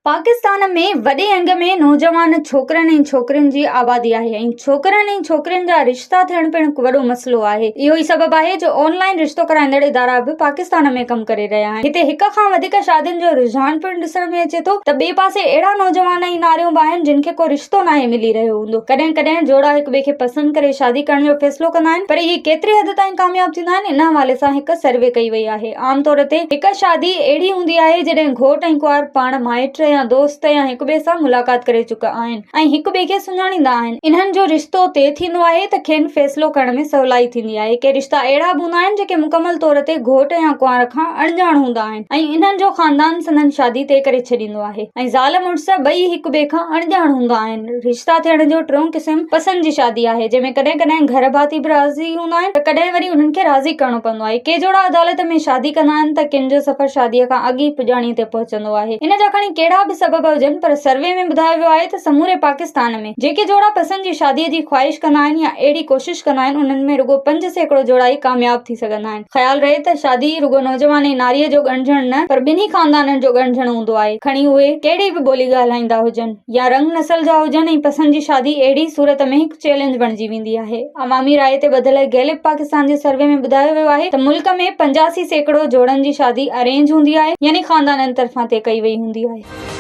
پاڪستان ۾ وڏي انگ ۾ نوجوان ڇوڪرن ۽ ڇوڪرين جي آبادي آهي ۽ ڇوڪرن ۽ ڇوڪرين جا رشتا ٿيڻ پڻ وڏو مسئلو آهي. اهو ئي سبب آهي جو آن لائين رشتو ڪرائيندڙ ادارا به پاڪستان ۾ ڪم ڪري رهيا آهن. هتي هڪ کان وڌيڪ شادين جو رجحان پڻ ڏسڻ ۾ اچي ٿو ته ٻئي پاسي اهڙا نوجوان ۽ ناريون به آهن جن کي ڪو رشتو ناهي ملي رهيو هوندو. ڪڏهن ڪڏهن جوڙا هڪ ٻئي کي پسند ڪري شادي ڪرڻ جو فيصلو ڪندا آهن پر اهي ڪيتري حد تائين ڪامياب ٿيندا آهن ان حوالي سان هڪ سروي ڪئي وئي آهي. عام طور تي هڪ شادي اهڙي هوندي آهي جڏهن گهوٽ ۽ ڪنوار پاڻ مائٽ يا دوست يا هڪ ٻئي سان ملاقات ڪري چڪا آهن ۽ هڪ ٻئي کي سڃاڻيندا آهن. انهن جو رشتو طئي ٿيندو آهي ته کين فيصلو ڪرڻ ۾ سولائي ٿيندي آهي. ڪي رشتا اهڙا به هوندا آهن جيڪي مڪمل طور تي گهوٽ يا ڪنوار کان اڻڄاڻ هوندا آهن ۽ انهن جو خاندان سندن شادي طئي ڪري ڇڏيندو آهي ۽ زال مڙس ٻئي هڪ ٻئي کان اڻڄاڻ هوندا آهن. رشتا ٿيڻ جو ٽيون قسم پسند جي شادي آهي، جنهن ۾ ڪڏهن ڪڏهن گهر ڀاتي به راضي هوندا آهن ته ڪڏهن وري انهن کي راضي ڪرڻو پوندو آهي. ڪي جوڙا عدالت ۾ شادي ڪندا آهن ته ڪن جو سفر شاديء کان اڳ ئي پڄاڻيء تي پهچندو آهي. ان جا کڻي ڪهڙا به سبب هجن پر سروي ۾ ٻڌايو ويو آهي ته سموري پاڪستان ۾ جيڪي جوڙا پسند جي شاديء جي خواهش ڪندا آهن يا اهڙي ڪوشش ڪندا آهن انهن ۾ رڳو 5% جوڙا ئي ڪامياب ٿي سگهندا آهن. خيال رهي ته شادي رڳو نوجوان ۽ ناريء جو ڳنڍجڻ نه پر ٻنهي خاندانن جو ڳنڍجڻ هوندو آهي، کڻي اهي ڪهڙي به ٻولي ڳالهائيندا هجن يا رنگ نسل جا هجن ۽ پسند جي شادي اهڙي صورت ۾ هڪ چئلينج بڻجي ويندي آهي. عوامي راء تي ٻڌل گيلپ پاڪستان جي سروي ۾ ٻڌايو ويو آهي ته ملڪ ۾ 85% جوڙن جي شادي ارينج هوندي آهي يعني خاندانن طرفان طئي ڪئي وئي هوندي آهي.